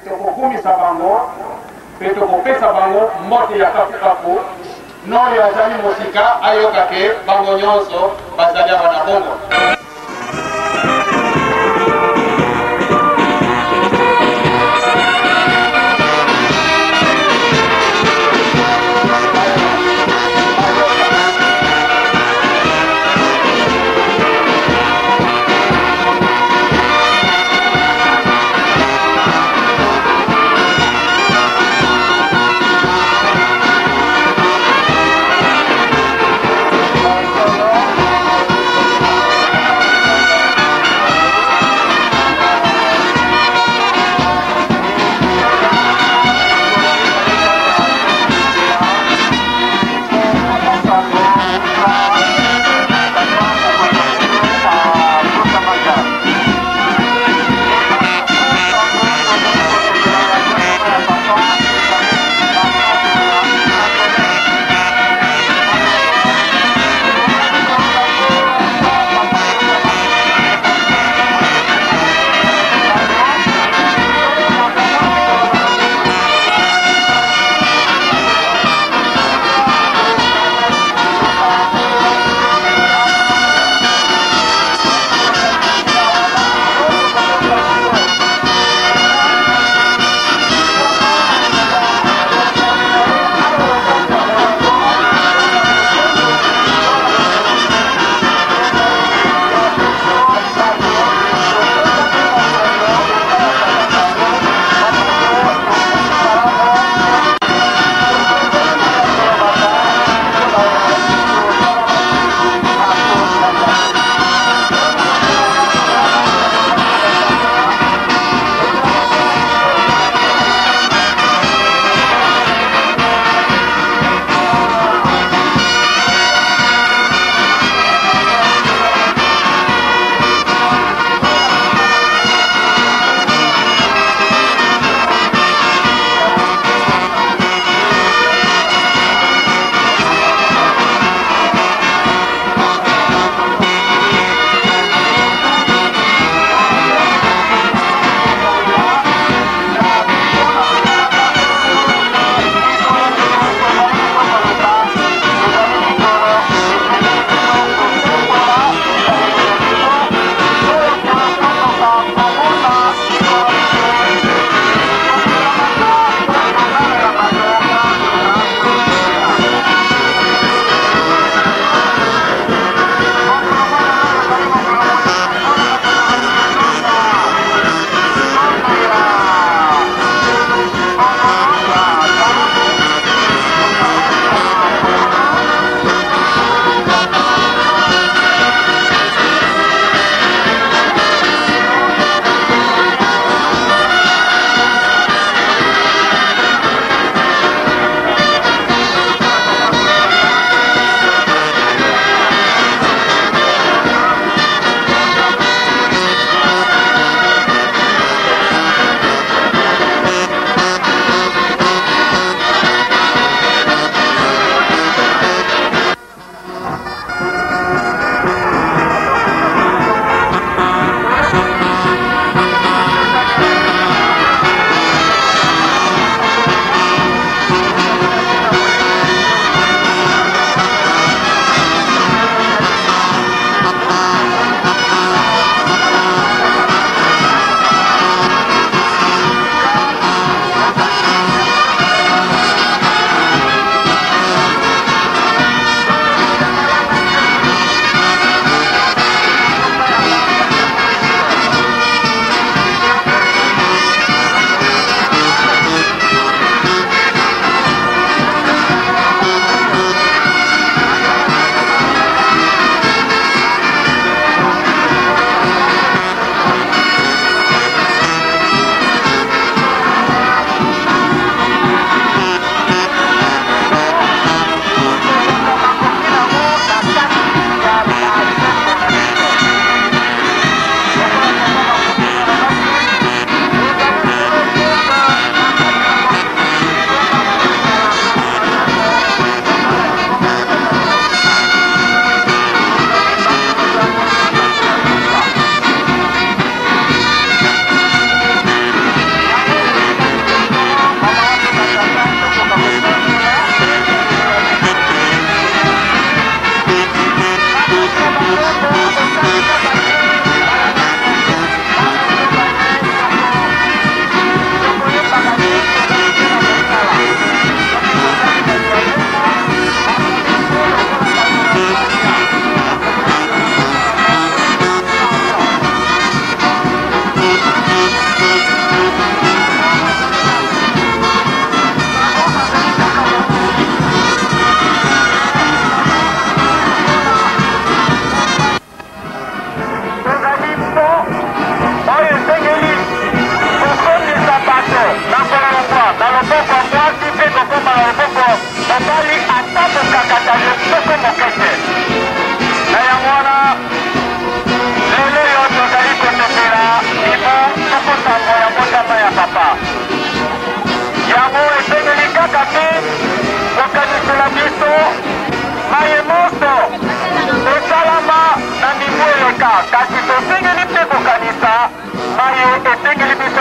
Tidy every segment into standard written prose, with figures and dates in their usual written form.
Tokokumisa bango mpe tokopesa bango mbote ya kafukafu, n'oyo azali mosika ayoka ke bango nyonso bazali awa na bongo.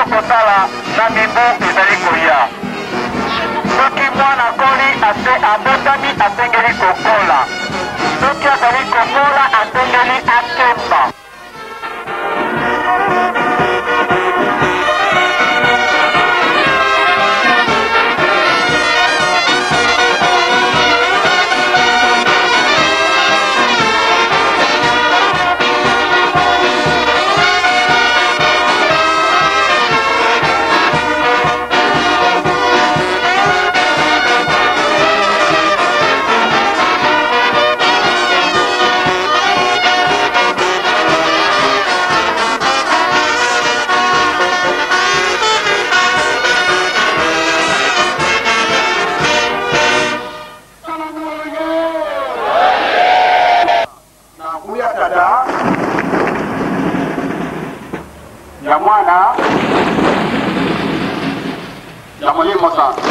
kosala na mibu ezali koya. Soki mwana akoli, ase abotami asengeli kokola. Soki azali kokola, asengeli akemba. Na ya Tata, ya Mwana, ya Molimo Santu.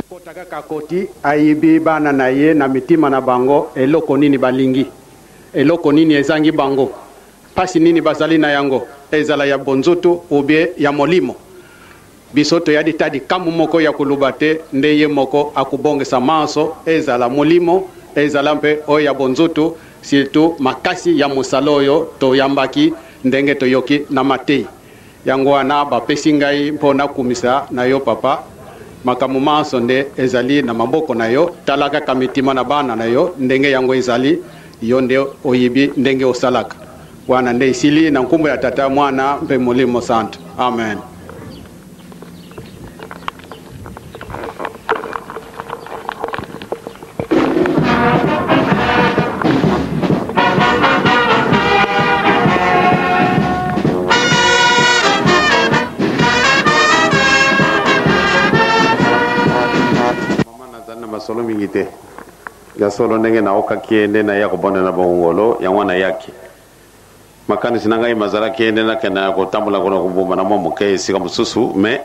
Kota kaka akoti, ayibi bana na ye na mitima na bango eloko nini balingi, eloko nini ezangi bango, pasi nini bazali na yango, ezala ya bonzoto ou bien ya molimo. Biso toyadi ta likambo moko ya koloba te, nde ye moko akobongisa manso, ezala molimo, ezala mpe oyo ya bonzoto, surtout makasi ya mosala oyo toyambaki ndenge toyoki na mateyi. Yango wana bapesi ngai mpo nakumisa na yo papa, makambo manso nde ezali na maboko na yo, tala kaka mitima na bana na yo ndenge yango ezali, yo nde oyibi ndenge osalaka. Wana nde esili na nkombo ya Tata, Mwana mpe Molimo Santu. Amen. Mama nazali na masolo mingi te. Ya solo ndenge naokaki ye nde naya kobondela bongolo yango nayaki. Makanisi na ngai mazalaki ye nde nakenda ya kotambola kuna kobomba na mwa moke esika mosusu, me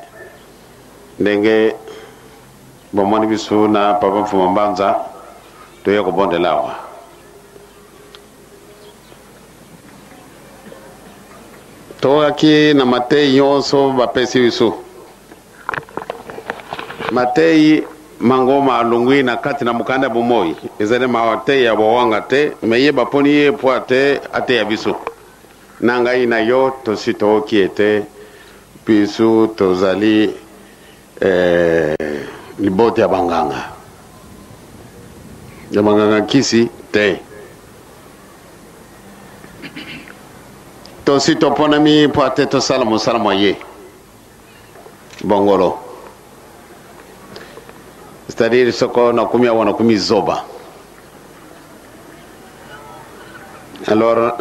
ndenge bomoni biso na papa Mfuma Mbanza toye kobondela awa. Toyaki na mateyi nyonso bapesi biso. Mateyi mango malongwi na kati na mokanda ya bomoi ezali mateyi ya bowanga te, me ye baponi ye po ate ateya biso. Na ngai na yo tosi tooki ete biso tozali eh, libota ya banganga ya banganga nkisi te. Tosi toponami mpo ate tosala mosala mwa ye bongolo, c'est-à-dire soko nakomi awa nakomi zoba. Alors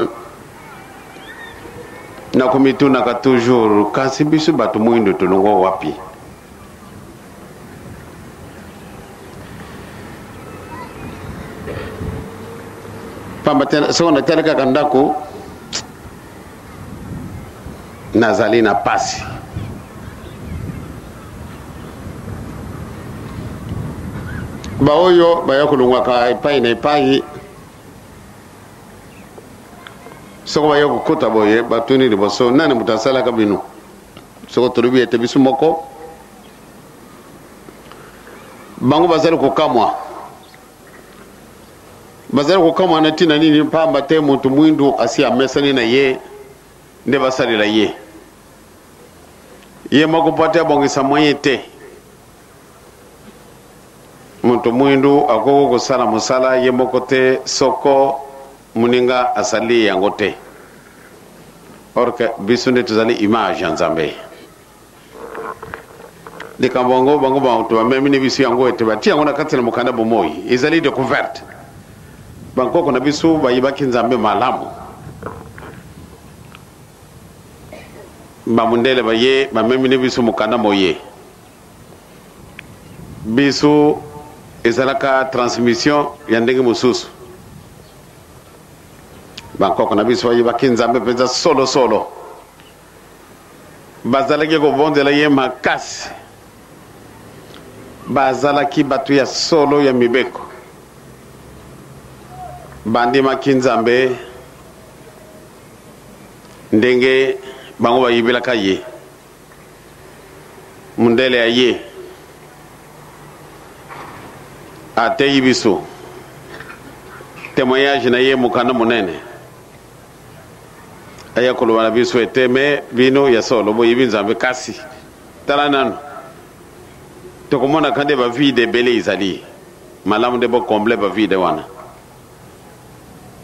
nakomitunaka toujours, kasi biso bato moindo tolongwa wapi? Pamba te soko natali kaka ndako nazali na pasi. Baoyo baya kolongwaka epai na epai, soko baya kokota boye, batuni liboso nani moto asalaka bino. Soko tolobi ete biso moko, bango bazali kokamwa. Bazali kokamwa na ntina nini? Pamba te moto mwindu asi amesani na ye nde basalela ye. Ye moko mpo ate abongisa moyen te. Moto mwindu akoki kosala mosala ye moko te soko moninga asali yango te. Or que biso nde tozali image ya Nzambe. Likambo yango bango bato bamemini biso yango ete batia yango na kati na mokanda bomoi, ezali découverte. Bankoko na biso bayebaki Nzambe malamu. Bamundele baye bamemini biso mokanda moye. Biso ezalaka transmission ya ndenge mosusu. Bankoko na biso bayebaki Nzambe mpenza solo solo. Bazalaki kobondela ye makasi. Bazalaki bato ya solo ya mibeko. Bandimaki Nzambe ndenge bango bayibelaka ye. Mundele aye ateyi biso témoignage na ye mokanda monene aya koloba na biso ete me bino ya solo boyebi Nzambe, kasi tala nano tokomonaka nde bavide ebele ezali malamu nde bokomble bavide wana.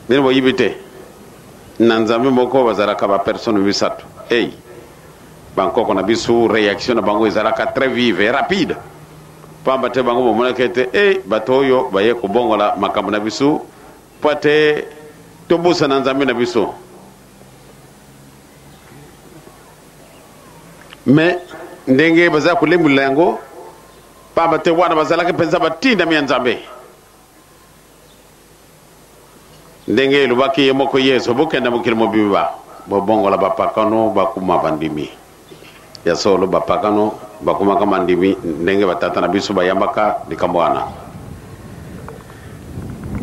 Bino boyibi te na Nzambe moko bazalaka ba personne misato. Hey, bankoko na biso reaction na bango ezalaka très vive et rapide, pamba te bango bamonaki ete hey, bato oyo baye kobongola makambo na biso mpo ete tobosana Nzambe na biso. Me ndenge baza kolembolela yango, pamba te wana bazalaki mpenza batindami ya Nzambe. Ndenge elobaki ye moko Yesu, bokenda mokili mobimba, bobongola bapakano bakuma bandimi. Ya solo, bapakano bakomaka bandimi ndenge batata na biso bayambaka likambo wana.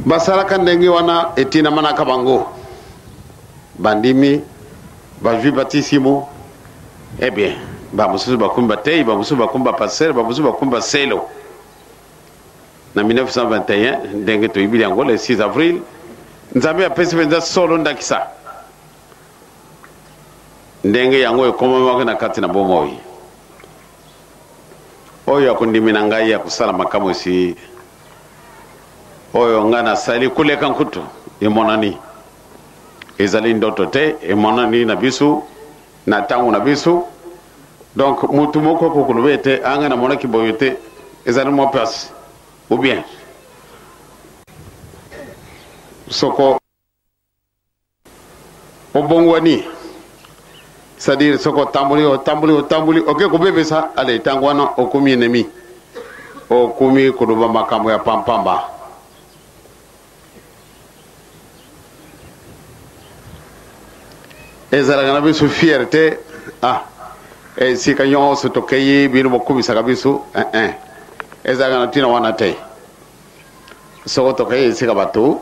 Basalaka ndenge wana etindamanaka bango. Bandimi bazwi batisimo, eh bien, bamosusu bakomi bateyi, bamosusu bakomi bapastere, bamosusu bakomi baselo. Na 1921, ndenge toyibili yango le 6 avril, Nzambe apesi mpenza solo ndakisa ndenge yango ekomamaki na kati na bomoi. Oyo akondimi na ngai akosala makamwisi oyo ngai nasali koleka nkutu. Emonani, ezali ndoto te, emonani na biso na ntango na biso. Donc mutu moko akokoloba ete anga namonaki boye te, ezali mwa mpasi ou bien soko obongwani, c'est-à-dire soko otamboli otamboli otamboli oke kobebisa, ale ntango wana okomi ennemi, okomi koloba makambo ya pampamba. Ezalaka na biso fierté, ah, esika nyonso tokei bino bokumisaka biso, eh, eh. Ezalaka na ntina wana te. Soko tokei esika bato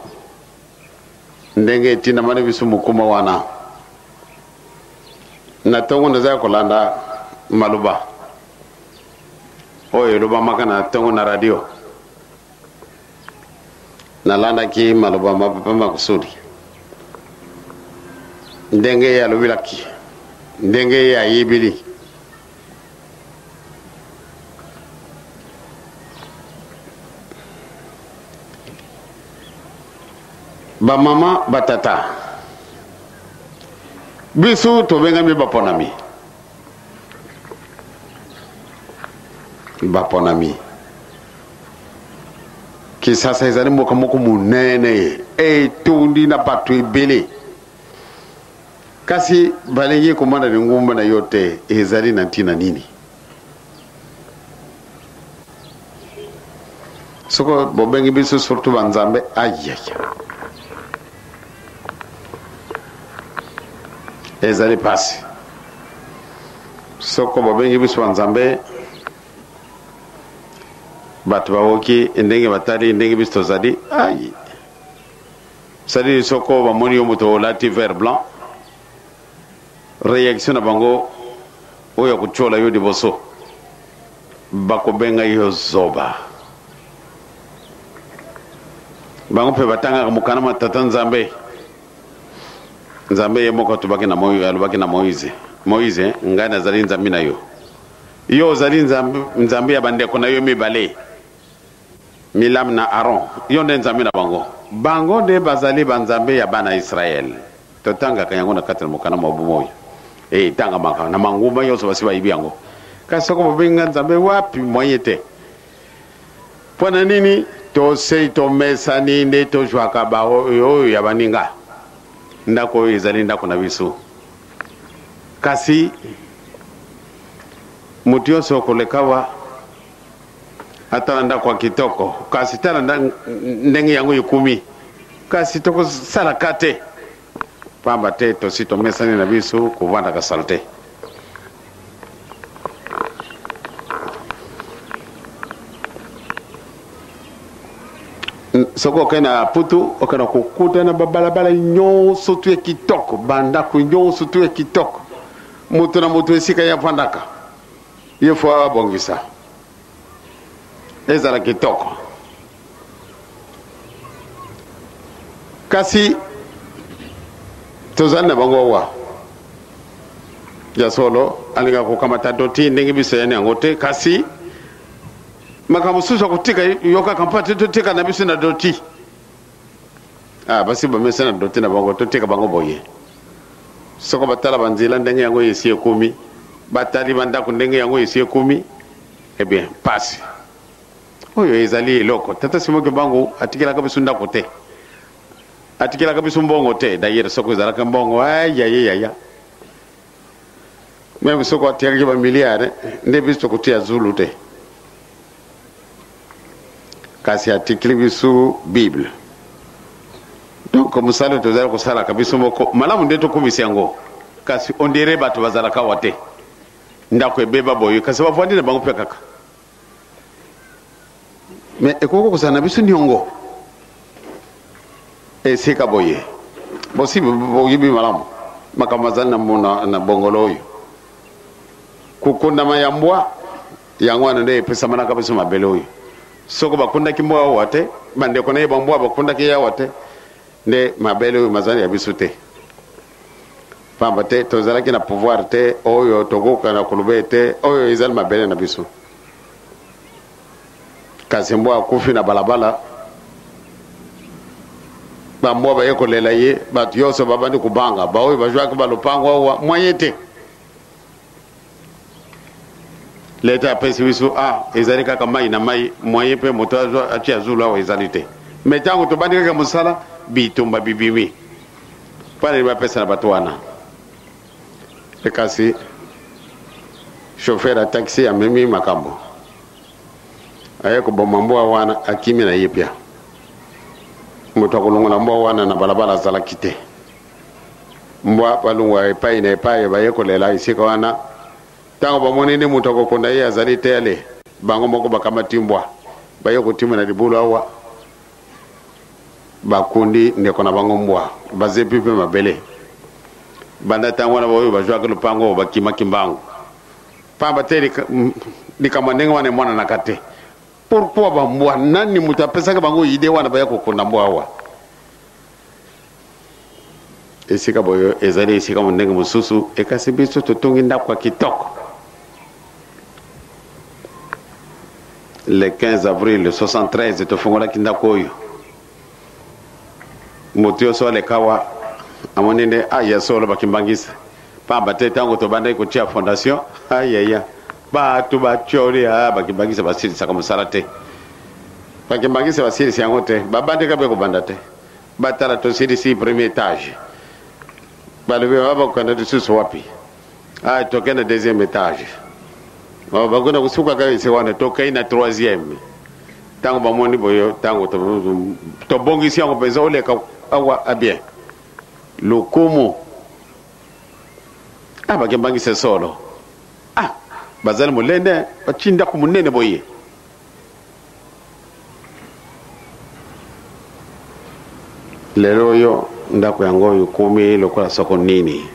ndenge etindamani biso mokuma wana. Na ntongo naza kolanda maloba oyo elobamaka na ntongo na radio, nalandaki maloba ma Papa Makusudi ndenge ye alobelaki, ndenge ye ayebeli. Bamama, batata, biso tobengami baponami, baponami. Kisasa ezali mboka moko monene, etondi na bato ebele, kasi balingi komona lingomba na yo te. Ezali na ntina nini? Soko bobengi biso surtout banzambe, ayaya, ezali pasi. Soko bobengi biso banzambe, bato bawoki ndenge batali ndenge biso tozali, ai, c'est-à-dire soko bamoni yo moto olati vert blanc, réaction na bango oyo ya kotiola yo liboso, bakobenga yo zoba. Bango mpe batangaka mokanda ma tata Nzambe. Nzambe ye moko atubaki na Moïse, alobaki na Moïse, Moïse, ngai nazali Nzambe na yo, yo ozali Nzambe, Nzambe ya bandeko na yo mibale, Milam na Aaron, yo nde Nzambe na bango. Bango nde bazali banzambe ya bana Israël. Totangaka yango na kati na mokanda mwa bomoi. Etangamaka na mangomba nyonso, basi bayibi yango. Kasi soko bobengi nga Nzambe, wapi moyen te. Mpo na nini? Tosei tomesani nde tozwaka ba oyo ya baninga. Ndako oyo ezali ndako na biso. Kasi moto nyonso okoleka awa atala ndako ya kitoko, kasi tala ndenge yango ekumi, kasi tokosalaka te, pamba te tosi tomesani na biso kovandaka salite. Soki okei na Putu, okenda kokuta na babalabala nyonso tu ya kitoko, bandako nyonso tu ya kitoko, moto na moto esika ye afandaka, ye fo abongisa ezala kitoko. Kasi tozali na bango awa ya solo, alingaka kokamata doti ndenge biso yani yango te, kasi makambo mosusu akotika yo kaka mpo ate totika na biso na doti. Ah, basi bamesa na doti na bango, totika bango boye. Soko batala banzela ndenge yango esi ekomi, batali bandako ndenge yango esi ekomi, eh bien pasi oyo ezali eloko. Tata Simon Kimbangu atikelaka biso ndako te, atikelaka biso mbongo te. D'ailleurs soko ezalaka mbongo, ayayeyaya, meme soko atiakaki ba milliard nde biso tokotia zulu te, kasi atikeli biso Bible. Donc mosala tozali kosalaka biso moko malamu nde tokumisa yango, kasi on dirait bato bazalaka awa te, ndako ebeba boye, kasi bavandi na bango mpe kaka. Me ekoki kozala na biso niongo esika boye, bosi boyebi malamu makambo azali na bongolo oyo, kokundama ya mbwa yango wana nde epesamanaka biso mabele oyo. Soko bakundaki mbwa awa te, bandeko na ye bambwa bakundaki ye awa te, nde mabele oyo mazali ya biso te, pamba te tozalaki na pouvoir te oyo tokokana koloba ete oyo ezali mabele na biso. Kasi mbwa akufi na balabala, bambwa baye kolela ye, bato nyonso babandi kobanga, baoyo bazwaki balopango awa moyen te. Leta apesi biso a ezali kaka mai na mai, moyen mpe moto azwa atia zulu awa ezali te. Me ntango tobandi kaka mosala, bitumba bibimi mpo bapesa na bato wana. Kasi chauffeur ya taxi amemi makambo, aye koboma mbwa wana, akimi na ye pia. Moto akolongola mbwa wana na balabala azalaki te. Mbwa balongwa epai na epai baye kolela esika wana. Ntango bamoni nde moto akokonda ye azali te, ale bango moko bakamati mbwa, baye kotima na libulu awa, bakundi ndeko na bango mbwa, bazepi mpe mabele. Banda ntango wana baoyo bazwaki lopango oyo bakimaki mbangu, pamba te likambo ya ndenge wana emonanaka te. Pourquoi bambwa? Nani moto apesaki bango ide wana baya kokunda mbwa awa? Esika boyo ezali esika ndenge mosusu, ekasi biso totongi ndako ya kitoko. Le 15 avril 73 tofungolaki ndako oyo. Moto nyonso aleka awa amoni nde aya solo bakimbangisa, pamba te ntango tobandaki kotia fondation, ayaya, bato batioli, bakimbangisa basilisaka mosala te, bakimbangisa basilisi yango te, babandika mpe kobanda te. Batala tosilisi premier étage, balobi bakokende lisusu wapi? Ah, tokende deuxième étage, bakokende kosuka kaka esika wana, tokei na troisième. Ntango bamoni boyo, ntango tobongisi yango mpenza, oleka awa abien lokumu. Ah, bakembangisa solo, ah, bazali molende, batii ndako monene boye. Lelo oyo ndako yango oyo ekomi lokola soko nini,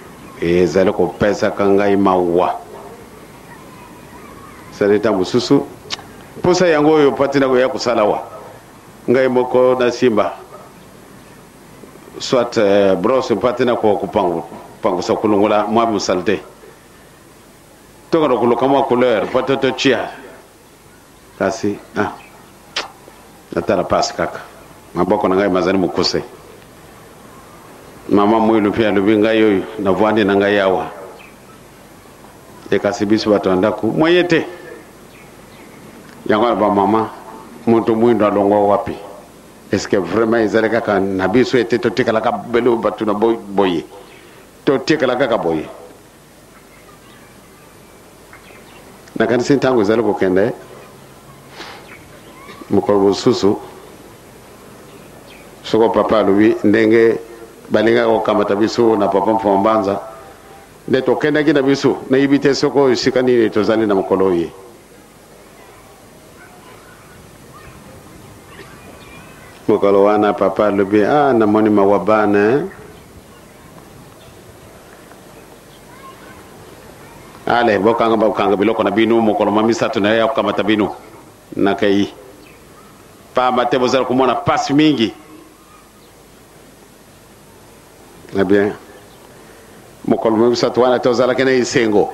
ezali kopesaka ngai mawa. Sali ntango mosusu mposa yango oyo pati na koya kosala wa ngai moko nasimba soit brosse mpati na kopangusa kolongola mwa mosala te, tokenda koluka mwa couleur mpo to totia. Kasi ah, natala pasi kaka, maboko na ngai mazali mokuse. Mama Mwilu mpe alobi ngai oyo navwandi na ngai awa, ekasi biso bato ya ndako moye te. Yango wana bamama, moto mwindo alongwa wapi? Est-ce que vraiment ezali kaka na biso ete totikalaka belo bato na boye, totikala kaka boye? Nakanisi ntango ezali kokende, mokolo mosusu soko papa alobi ndenge balingaka kokamata biso na papa Mfuma Mbanza, nde tokendaki na biso, nayebi te soko esika nini tozali na mokolo oye. Mokolo wana papa alobi, ah, namoni mawa bana, eh? Ale bokanga bokanga biloko na bino, mokolo ma misato na ye ya kokamata bino nakei, pamba te bozali komona pasi mingi. Eh bien, mokolo ma misato wana tozalaki na esengo,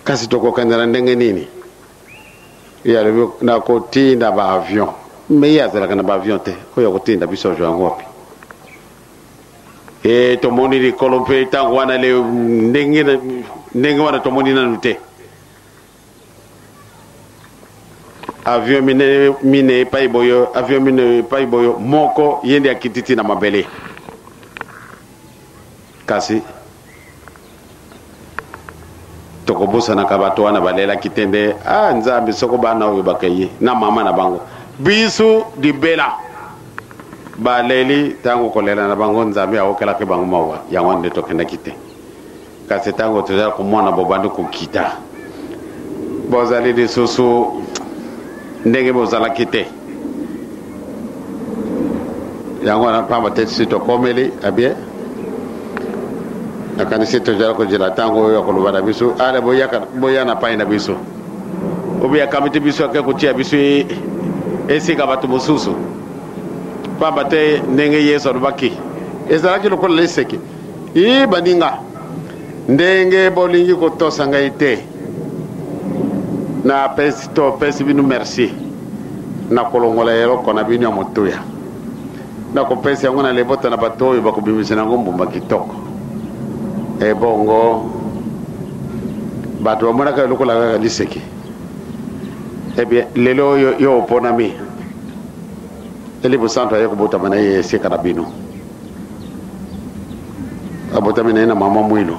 kasi tokokende na ndenge nini? Ye alobi nakotinda ba avion, me ye azalaka na ba avion te, oyo akotinda biso avion yango wapi? E tomoni likolo mpe ntango wana le ndenge, ndenge wana tomoni nanu te avion mine mine epai boyo, avion mine epai boyo, moko ye nde akititi na mabele. Kasi tokobosanaka bato wana balelaki te nde ah, Nzambe, soko bana oyo bakei na mama na bango bisu libela baleli. Ntango kolela na bango, Nzambe aokelaki bango mawa, yango wana nde tokendaki te. Kasi ntango tozali komona bobandi kokita, bozali lisusu ndenge bozalaki te, yango wana mpamba te si tokomeli abie. Nakanisi tozali kozela ntango oyo akoloba na biso, ale boyaka, boya na pai na biso, obi akamiti biso, ake kotia biso esika bato mosusu, mpamba te ndenge Yesu alobaki ezalaki lokola liseke. I baninga, ndenge bolingi kotosa ngai te, napesi topesi bino merci na kolongola eloko na bino ya motuya, nakopesa yango na libota na bato oyo bakobimisa na yango mbuma kitoko. Ebongo bato bamonaka lokola kaka liseke. Eh bien, lelo oyo yo oponami, Elimo Santu aye kobotama na ye esika na bino, abotami na ye na mama Mwilu,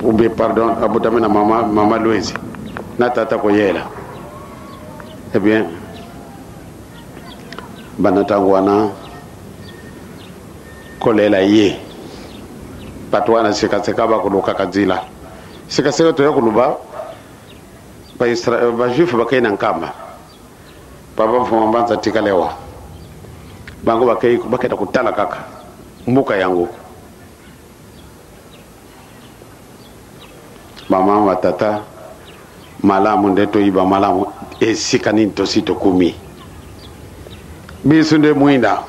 ou bien pardon, abotami na mama, mama Lwezi na tata Koyela. Eh bien, banda ntango wana kolela ye, bato wana sekaseka bakolukaka nzela sekaseka. Toya koloba bajuif bakei na nkamba, papa Mfuma Mbanza atikali awa, bango bakei bakenda kotala kaka mboka yango. Mama batata, malamu nde toyiba malamu esika nini tosi tokumi. Biso nde mwinda,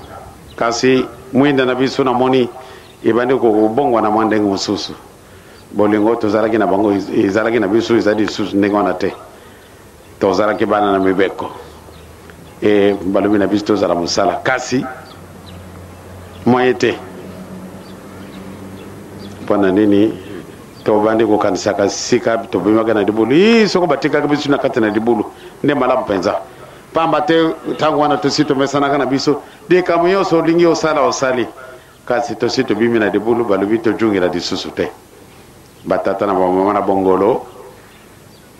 kasi mwinda na biso namoni ebandi kobongwana mwa ndenge mosusu. Bolingo tozalaki na bango ezalaki na biso ezali lisusu ndenge wana te. Tozalaki bana na mibeko, e balobi na biso tozala mosala, kasi moye te. Mpo na nini tobandi kokanisaka sika tobimaki na libulu? Ii, soko batikaki biso na kati na libulu nde malamu mpenza, pamba te ntango wana tosi tomesanaka na biso, likambo nyonso olingi osala osali. Kasi tosi tobimi na libulu, balobi tojungela lisusu te. Batata na bamama na bongolo,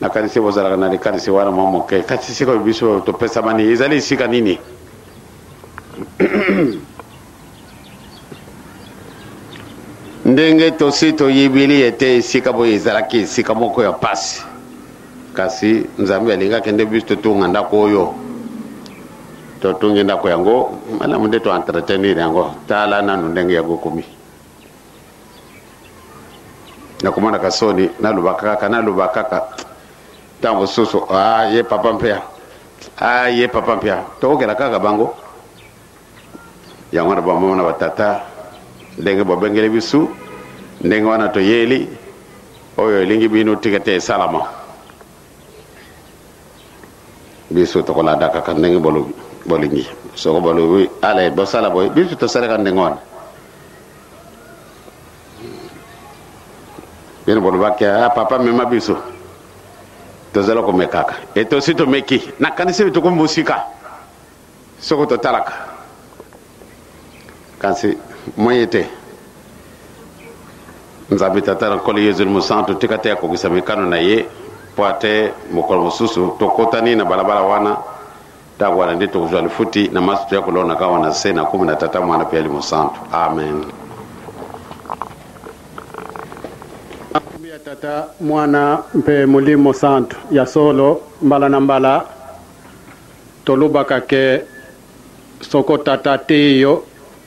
nakanisi bozalaka na likanisi wana mwa moke. Kasi sikoyo biso topesamani ezali esika nini? Ndenge tosi toyebili ete esika boye ezalaki esika moko ya pasi, kasi Nzambe alingaki nde biso totunga ndako oyo. Totungi ndako yango malamu nde toentretenir yango. Tala nanu ndenge yango ekomi. Nakomonaka soni, naloba kaka, naloba kaka ntango mosusu, ah, ye papa mpea, ah, ye papa mpea, tokokela kaka bango yango wana. Bamama na batata, ndenge babengeli biso, ndenge wana toyeli oyo elingi bino, tika te esalama. Biso tokolanda kaka ndenge bolobi, bolingi. Soko bolobi ale bosala boye, biso tosalaka ndenge wana. Bino bolobaki, ah, papa mema biso, tozala komekaka, e tosi tomeki, nakanisi tokomi mosika soko totalaka, kasi moye te. Nzambe Tata na Nkolo Yezu Mosantu, tika te akokisa mikano na ye, mpo ate mokolo mosusu tokotani na balabala wana, ntango wana nde tokozwa lifuti na maso toya kolonaka awa na se, na nkombo na Tata, Mwana mpe Elimo Santu. Amen. Nkombo ya Tata, Mwana mpe Molimo Santu. Ya solo, mbala na mbala tolobaka ke soko Tata ateyi yo,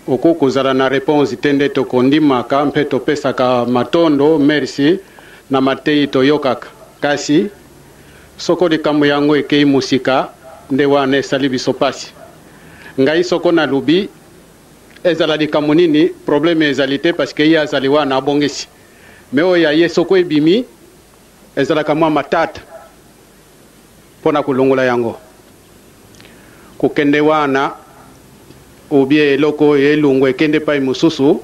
okoki kozala na reponse te nde tokondimaka mpe topesaka matondo, merci, na mateyi toyokaka. Kasi soko likambo yango ekei mosika, nde wana esali biso pasi. Ngai soko nalobi ezala likambo nini, probleme ezali te parce que ye azali wana abongisi. Mais oyo ya ye soko ebimi, ezalaka mwa matata mpo na kolongola yango. Kokende wana ou bien eloko oyo elongwa ekende epai mosusu,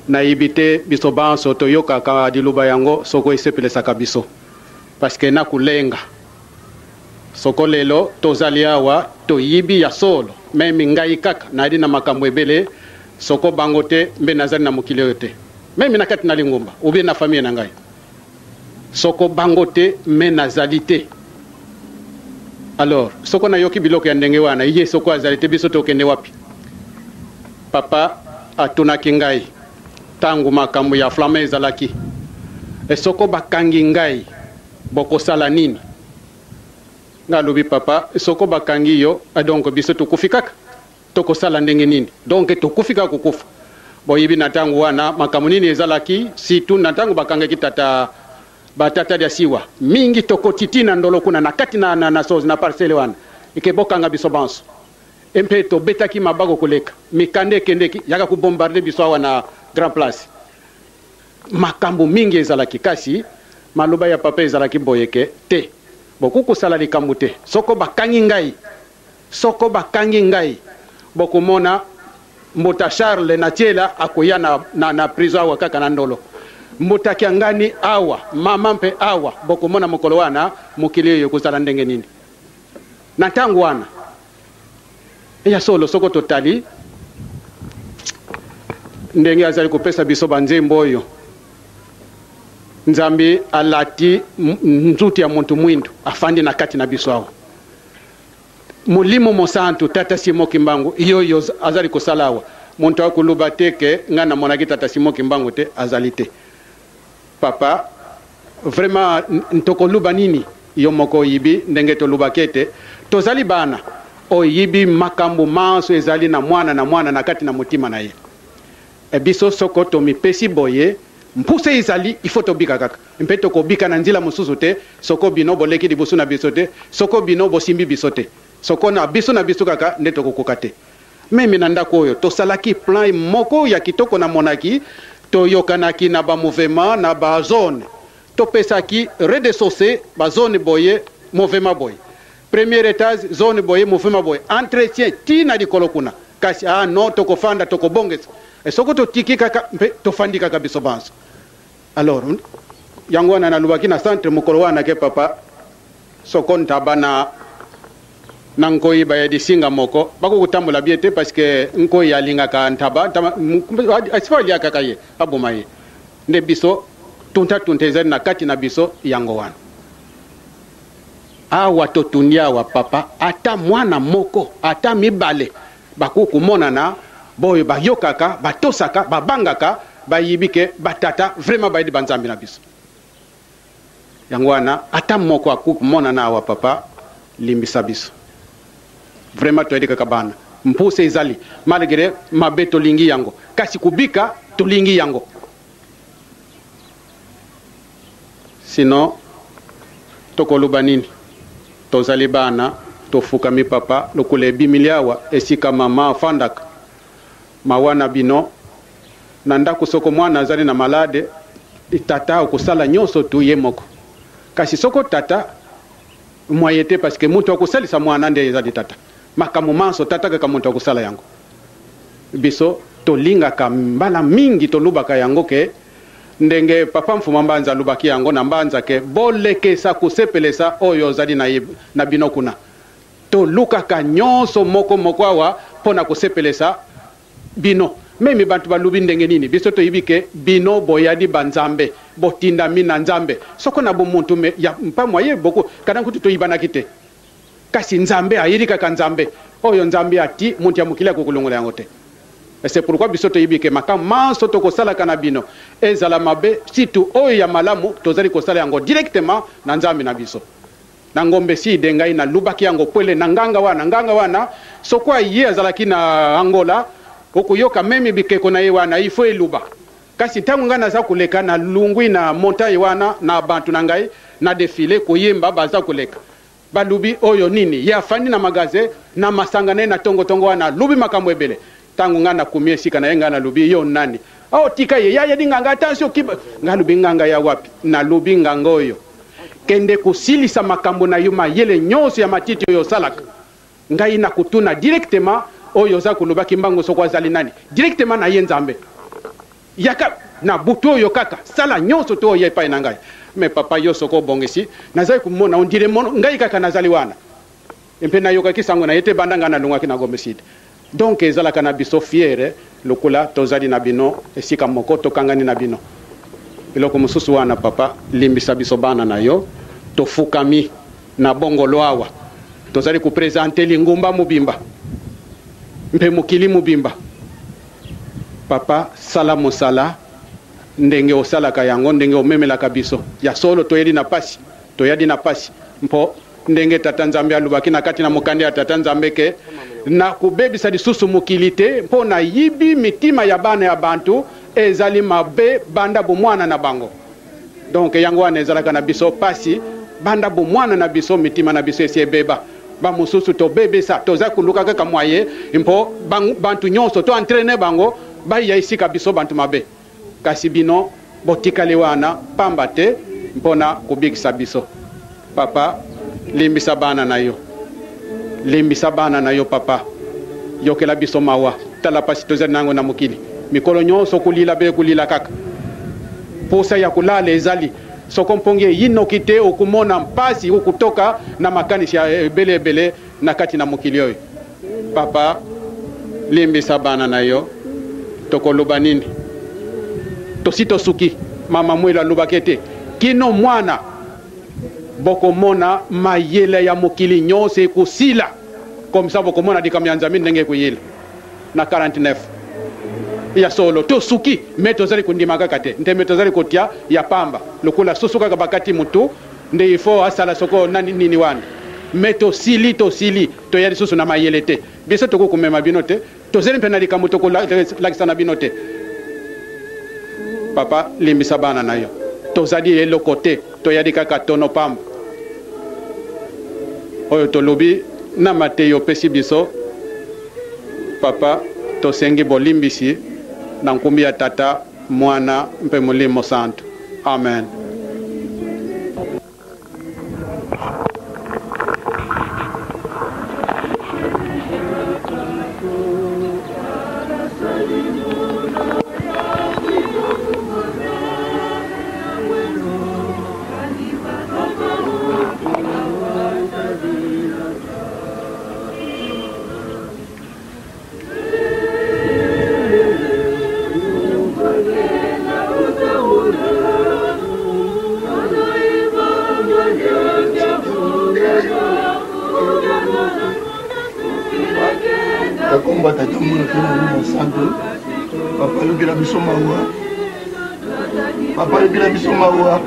nayebi te. Biso banso toyokaka liloba yango soko esepelesaka biso, parce que na kolenga soko lelo tozali awa toyibi ya solo. Meme ngai kaka nayali na makambo ebele, soko bango te mbe nazali na mokili oyo te, meme na kati na lingomba ou bien na famille na ngai, soko bango te me nazali te. Alors soko nayoki biloko ya ndenge wana, ye soko azali te, biso tokende wapi? Papa atunaki ngai ntango makambo ya flamme ezalaki, e soko bakangi ngai bokosala nini? Ngai alobi, papa, soko bakangi yo, donc biso tokufi kaka, tokosala ndenge nini? Donc tokufi kaka kokufa. Boyebi na ntango wana makambo nini ezalaki, surtout na ntango bakangaki tata, batata dia siwa mingi, tokoti ti na ndolo kuna na kati na, na, na sozi na parcelle wana, eke bokanga biso banso. Mpe tobetaki mabako koleka mikanda ekendeki yaka kobombarde biso awa na Grand Place. Makambo mingi ezalaki, kasi maloba ya papa ezalaki boye ke te, bokoki kosala likambo te soko bakangi ngai. Soko bakangi ngai, bokomona Mbuta Charles na Tiela akoya na, na, na prison awa kaka na Ndolo. Mbuta Kiangani awa, mama mpe awa, bokomona mokolo wana mokili oyo ekozala ndenge nini. Na ntango wana ya solo, soko totali ndenge azali kopesa biso banzembo oyo, Nzambe alati nzutu ya moto mwindu, afandi na kati na biso awa. Molimo Mosantu, Tata Simon Kimbangu, yo yo azali kosala awa. Moto akoloba te ke ngai namonaki Tata Simon Kimbangu te, azali te. Papa, vraiment tokoloba nini? Yo moko oyibi ndenge tolobaki ete tozali bana, oyibi makambo manso ezali na mwana na mwana na kati na motima na ye. E biso soko tomipesi boye, mpusa ezali, il faut tobika kaka. Mpe tokobika na nzila mosusu te, soko bino boleki liboso na biso te, soko bino bosimbi biso te. Soko na biso na biso kaka nde tokokoka te. Meme na ndako oyo, tosalaki plan moko ya kitoko namonaki, toyokanaki na ba mouvement na ba zone. Topesaki rez-de-chaussee ba zone boye, mouvement boye. Premier etage, zone boye, mouvement boye. Entretien ti na likolo kuna. Kasi ah non, tokofanda, tokobongisa. E soko totiki kaka mpe tofandi kaka biso banso. Alors yango wana nalobaki na centre mokolo wana ke papa, soko ntaba na na nkoi baya lisinga moko, bakokotambola bien te, parce que nkoi alingaka ntaba, ntaba asifa aliakaka ye, aboma ye. Nde biso tunta tunta ezali na kati na biso yango wana. Awa totundi awa papa, ata mwana moko ata mibale bakoki komonana boyo bayokaka, batosaka, babangaka, bayibi ke batata vraiment bayedi banzambe na biso. Yango wana ata moko akoki komonana awa papa, limbisa biso. Vraiment toyedi kaka bana. Mpusa ezali malgré mabe tolingi yango, kasi kobika tolingi yango. Sinon tokoloba nini? Tozali bana, tofukami papa lokola ebimili awa esika mama afandaka. Mawa na bino na ndako soko mwana azali na malade, tata akosala nyonso tu ye moko. Kasi soko tata moyen te, parce que moto akosalisa mwana nde ezali tata. Makambo manso tata kaka moto akosala yango. Biso tolingaka mbala mingi tolobaka yango ke ndenge papa Mfuma Mbanza alobaki yango na Mbanza ke bolekesa kosepelesa oyo ozali na ye na bino kuna. Tolukaka nyonso moko moko awa mpo na kosepelesa bino. Meme bantu balubi ndenge nini, biso toyebi ke bino boyali ba Nzambe, botindami na Nzambe. Soko na bomuntu me ya mpa moyen boko kana kutu toyibanaki te. Kasi Nzambe ayeli kaka Nzambe. Oyo Nzambe ati, muntu ya mokili akoki kolongola yango te. C'est pourquoi biso toyebi ke makambo manso tokosalaka na bino ezala mabe, surtout oyo ya malamu, tozali kosala yango directement na Nzambe na biso. Na ngombe side ngai na lubaki yango pwele na nganga wana, nganga wana soko aye azalaki na Angola, okoyoka meme bikeko na ye wana il faut eluba. Kasi tango ngai naza koleka na lungui na montagne wana na bantu na ngai na defile koyemba baza koleka. Balubi oyo nini? Ye afandi na magasin na masanga na ye na tongo tongo wana alubi makambo ebele. Tango ngai nakomi esika na ye ngai nalobi yo nani? Oh tika ye ya yedi nganga attention kiba. Ngai alobi nganga ya wapi? Nalobi nganga oyo kende kosilisa makambo na yo mayele nyonso ya matiti oyo osalaka. Ngai nakotuna directement oyo oza koloba kimbangu soko azali nani? Directement na ye Nzambe. Yaka na butu oyo kaka sala nyonso to oya epai na ngai. Mais papa yo soko obongisi nazali komona on dirait mono ngai kaka nazali wana. Mpe nayokaki sango na ye te banda ngai nalongwaki na Gombe Sud. Donc ezalaka na biso fiere lokola tozali na bino esika moko tokangani na bino. Eloko mosusu wana papa limbisa biso bana na yo tofukami na bongolo awa tozali ko presenter lingomba mobimba mpe mokili mobimba. Papa sala mosala ndenge osalaka yango ndenge omemelaka biso. Ya solo toyeli na pasi, toyali na pasi mpo ndenge Tata Nzambe alobaki na kati na mokanda ya Tata Nzambe ke nakobebisa lisusu mokili te mpo nayibi mitima ya bana ya bantu ezali mabe banda bomwana na bango. Donc yango wana ezalaka na biso pasi banda bomwana na biso mitima na biso esi ebeba. Ba mosusu tobebisa toza koluka kaka moyen mpo bantu nyonso to entrainer bango baya esika biso bantu mabe. Kasi bino botikali wana pamba te mpo na kobikisa biso. Papa limbisa bana na yo. Limbisa bana na yo papa. Yokela biso mawa. Tala pasi tozali na yango na mokili. Mikolo nyonso kolila be kolila kaka. Posa ya kolala ezali. Soko mpongi eyi noki te okomona mpasi okotoka na makanisi ya ebele ebele na kati na mokili oyo. Papa limbisa bana na yo. Tokoloba nini? Tosi tosuki. Mama Mwelo alobaki ete kino mwana bokomona mayele ya mokili nyonso ekosila. Comme ça bokomona likambo ya Nzambe ndenge ekoyela. Na 49 ya solo tosuki me tozali kondima kaka te ntembe tozali kotia ya pamba lokola soso kaka bakati mutu nde il faut asala soko nani nini wana me tosili tosili toya lisusu na mayele te biso tokoki komema bino te tozali mpe na likambo tokolakisa na bino te papa limbisa bana na yo tozali eloko te toyali kaka tono pamba oyo tolobi na mateyi opesi biso Papa, tosengi bolimbisi na nkumbi ya Tata, Mwana mpe Molimo Santu. Amen. Nakomba tata mwana mpe molimo mosantu papa yokela biso mawa papa yokela biso mawa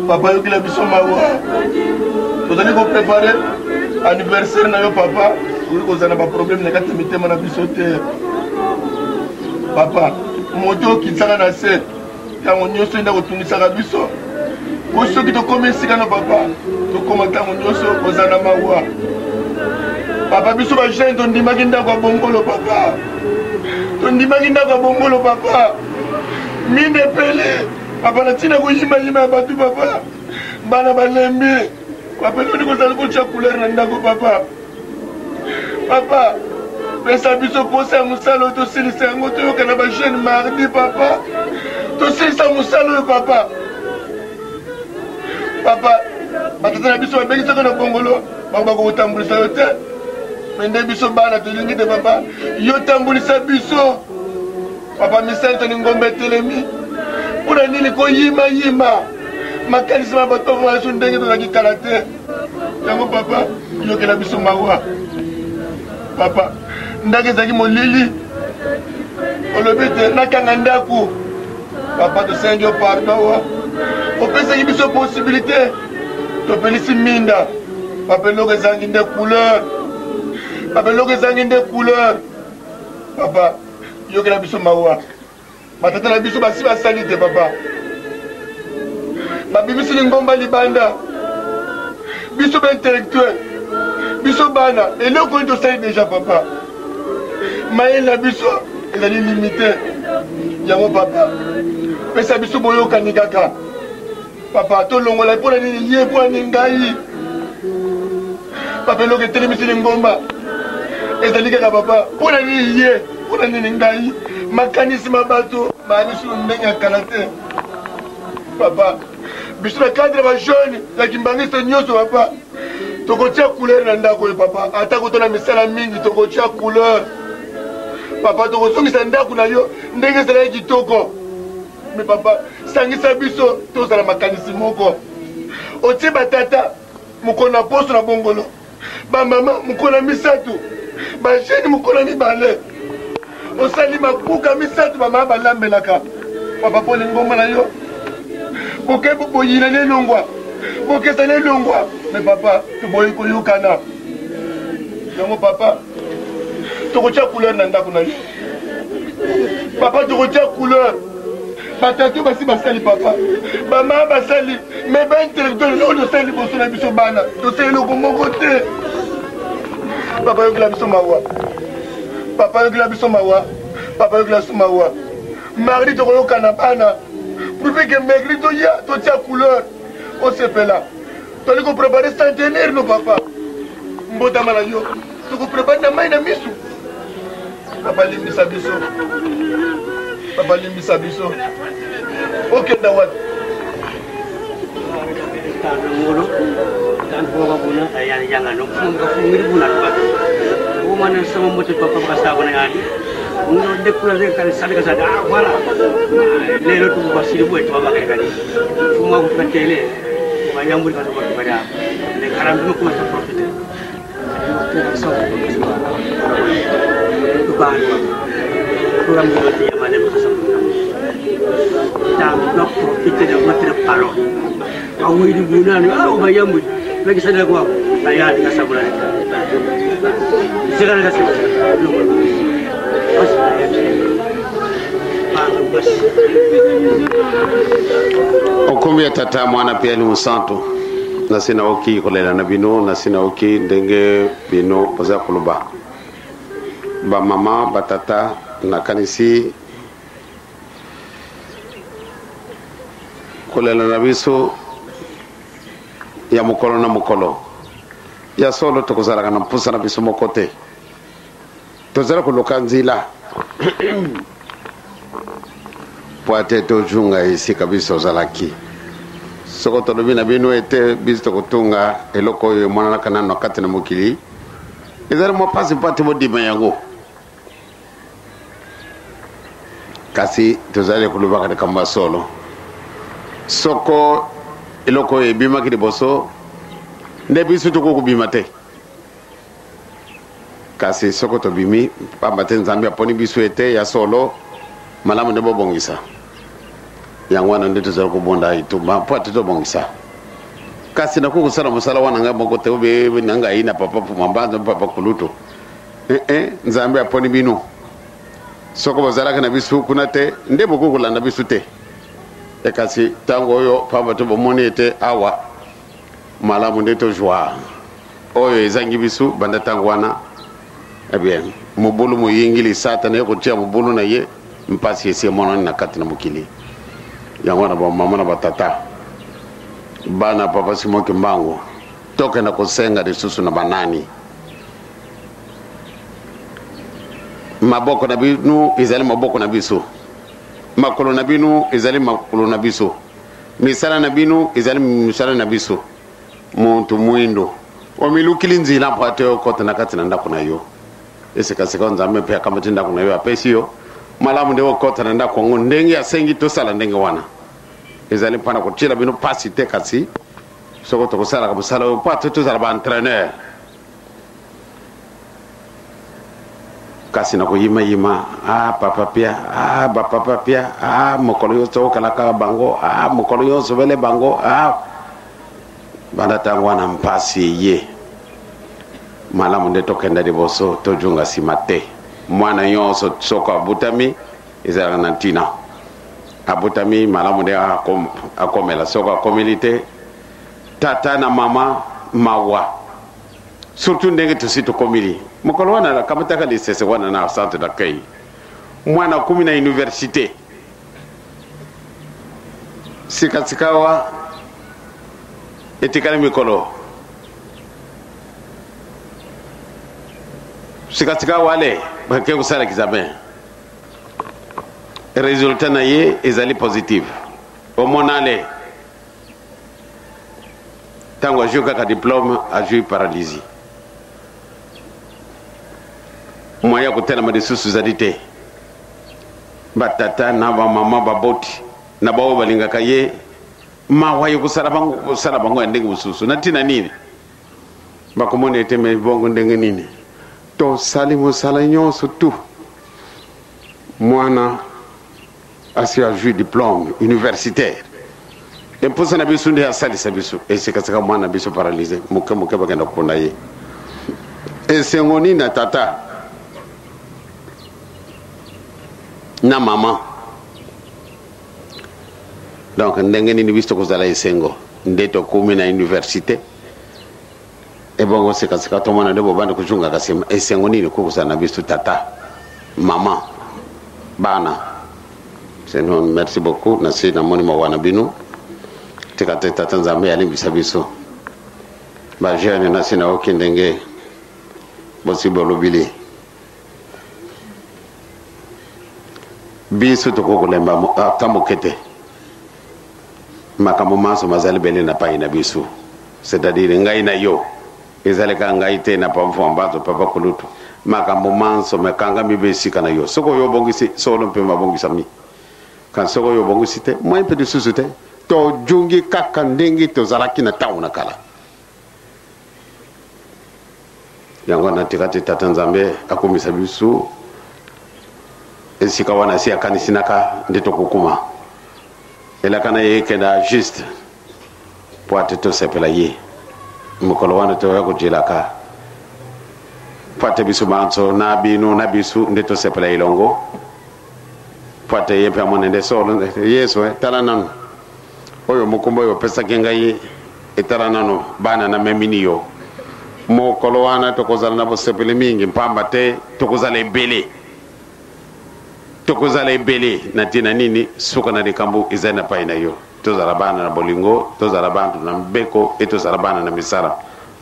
papa yokela biso mawa tozali koprepare anniversaire na yo papa okoki kozala na baproblème na kati ya mitema na biso te papa moto okitisaka na se ntango nyonso enda kotungisaka biso po soki tokómi esika na papa tokóma ntango nyonso kozala na mawa papa biso bajeune tondimaki ndako ya bongolo papa tondimaki ndako ya bongolo papa mine epele papa na ntina koyimayima ya bato papa bana balembi papa eloni kozala kotya couleur na ndako papa papa pesa biso mposa ya mosala oyo tosilisa yango toyoka na bajeune mardi papa tosilisa mosala oyo papa papa batata na biso babengisaka na bongolo bango bakokotambulisa yo te me nde biso bana tolingi te papa yo tambulisa biso. Papa Misento lingomba etelemi mpo na nini koyimayima makanisi ma bato baso ndenge tozalaki kala te yango papa yokela biso mawa papa ndako ezalaki molili olobi te nakanga ndako papa tosengi yo pardon wa opesaki biso possibilité topelisi minda papa eloko ezangi nde couleur papa eloko ezangi nde couleur papa yokela biso mawa batata na biso basi basali te papa babimisi lingomba libanda biso baintellectuel biso bana eloko nini tosali deja papa mayele na biso ezali limite yango papa pesa biso boyokani kaka papa tolongola mpo na nini ye mpo na nini ngai papa eloko etelemisi lingomba ezali kaka papa mpo na nini ye mpo na nini ngai makanisi ma bato maalisulu ndenge ya kala te papa biso na cadre ya bajeune ya kimbangiste nyonso papa tokotia couleur na ndako oyo papa ata kotona misala mingi tokotia couleur papa tokozongisa ndako na yo ndenge ezalaki kitoko me papa sangisa biso tozala makanisi moko otie batata mokolo na poso na bongolo bamama mokolo na misato bajene mokolo na mibale osali makuka misato bamama balambelaka papa mpo lingomba na yo boke boyina na elongwa bokesa na elongwa me papa toboyi koyokana yango papa tokotia couleur na ndako na yo papa tokotia couleur batata basi basali papa bamama basali me baintellectuel eloko tosali liboso na biso bana tosali eloko moko te papa yokela biso mawa papa yokela biso mawa papa yokela biso mawa mardi tokoyokana bana pourvu ke mercredi toya totia couleur osepela toli koprepare centenaire no papa mbotama na yo tokoprepare na mai na misu papa limbisa biso papa limbisa biso okenda wapi ngolo tan boga buna ayani janga no funga fungiri buna o mana sama moto papa kasa bana yani ngo décourager kan sadaka sada ah voilà lelo tu basiri boy to ba kay kadi fuma ko tele ba yamburi ka to ba da le karam ko ko profiter Okombi ya tata mwana mpe ya Mosantu nasi naoki kolela na bino nasi naoki ndenge bino boza koloba bamama batata nakanisi kolela na biso ya mokolo na mokolo ya solo tokozalaka na mposa na biso moko te tozala koluka nzila mpo ate tozunga esika biso ozalaki soko tolobi na bino ete biso tokotunga eloko oyo emonanaka nano na kati na mokili ezali mwa mpasi mpo ate bondima yango kasi tozali kolobaka likambo ya solo soko eloko oyo ebimaki liboso nde biso tokoki kobima te Kasi soko tobimi, pamba te Nzambe aponi biso ete ya solo, malamu nde bobongisa. Yango wana nde tozali kobunda etumba mpo ete tobongisa. Kasi nakoki kosala mosala wana ngai moko te, obe na ngai na papa Puma Mbanzo, papa Kulutu. Eh, eh, Nzambe aponi bino. Soko bozalaki na biso kuna te, nde bokoki kolanda biso te. E kasi ntango oyo pamba te bomoni ete awa malamu nde tozwa Oyo ezangi biso banda ntango wana, eh bien, mobulu moyingili Satana ye kotia mobulu na ye, mpasi esi emonani na kati na mokili. Yango wana bamama na batata, bana papa Simon Kimbangu, tokenda kosenga lisusu na banani? Maboko na bino ezali maboko na biso, makolo na bino ezali makolo na biso, misala na bino ezali misala na biso. Muntu mwindo omilukili nzila mpo ate okota na kati na ndako na yo. Esekaseka Nzambe mpe akamati ndako na yo apesi yo. Malamu nde okota na ndako yango ndenge asengi tosala ndenge wana. Ezali mpo na kotiela bino mpasi te, kasi soko tokosalaka mosala oyo mpo ate tozala ba entraîneur. Kasi na koyimayima, ah papa pia, ah ba papa pia, ah mokolo nyonso okalaka bango, ah mokolo nyonso bele bango, ah banda ntango wana mpasi eye. Malamu nde tokenda liboso, tojunga nsima te. Mwana nyonso soko abutami ezalaka na ntina. Abutami malamu nde akomela, soko akomeli te tata na mama mawa. Surtout ndenge tosi tokomili. Mokolo wana nakamataka lisese wana na centre d'accueil. Mwana akomi na universite. Sikasikawa etikali mikolo sikasika wale bake kosala examen, resultat na ye ezali positive. Omonale ntango azwi kaka diplome, azwi paralysie, moyen ya kotelema lisusu ezali te. Batata na bamama, baboti na baoyo balingaka ye, mawa ye kosala bango, kosala bango ya ndenge mosusu. Na ntina nini bakomona ete me bongo ndenge nini tosali mosala nyonso tu, mwana asi azwi diplome universitaire, emposa na biso nde asalisa biso esekaseka mwana biso paralyse moke moke bakenda kokunda ye. Esengo nini na tata na mama? Donc ndenge nini biso tokozala esengo nde tokomi na université, ebongo sekaseka tomona nde bobandi kozongaka nsima? Esengo nini kokozala na biso tata, mama, bana? Sinon, merci beaucoup. Nasi namoni mawa na bino. Tika te tata Nzambe alimbisa biso. Ba jeune, nasi nayoki ndenge bosi bolobili. Biso tokoki kolemba ata moke te. Makambo manso mazali bele na pai na biso. C'est-à-dire ngai na yo. Ezali kaka ngai te na papa Mbanzo, papa Kulutu. Makambo manso mekangami be esika na yo. Soko oyo obongisi, solo mpe mabongisami. Kasi soko oyo obongisi te, moi mpe lisusu te. Tojungi kaka ndenge tozalaki na ntango na kala. Yango wana tika te Tata Nzambe akomisa biso esika wana asi akanisi naka nde tokokuma. Elaka na ye ekenda juste mpo ate tosepela ye mokolo wana toya kojelaka mpo ate biso banso na bino na biso nde tosepela elongo, mpo ate ye mpe amona nde solo Yesu. Tala nanu oyo mokumba oyo opesaki ngai, etala nanu bana na memini yo. Mokolo wana tokozala na bosepeli mingi, mpamba te tokozala ebele, tokozala ebele. Na ntina nini? Suka na likambo ezali na pai na yo. Tozala bana na bolingo, tozala bantu na mibeko, e tozala bana na misala.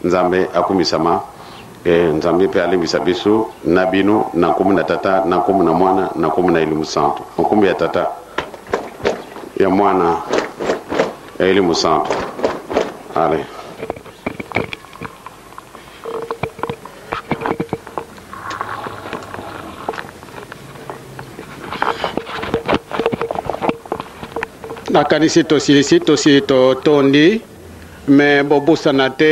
Nzambe akumisama, e Nzambe mpe alimbisa biso na bino, na nkombo na Tata, na nkombo na Mwana, na nkombo na Elimo Santu. Nkombo ya Tata, ya Mwana, ya Elimo Santu. Allez. Nakanisi tosilisi, tosi totondi, me bobosana te.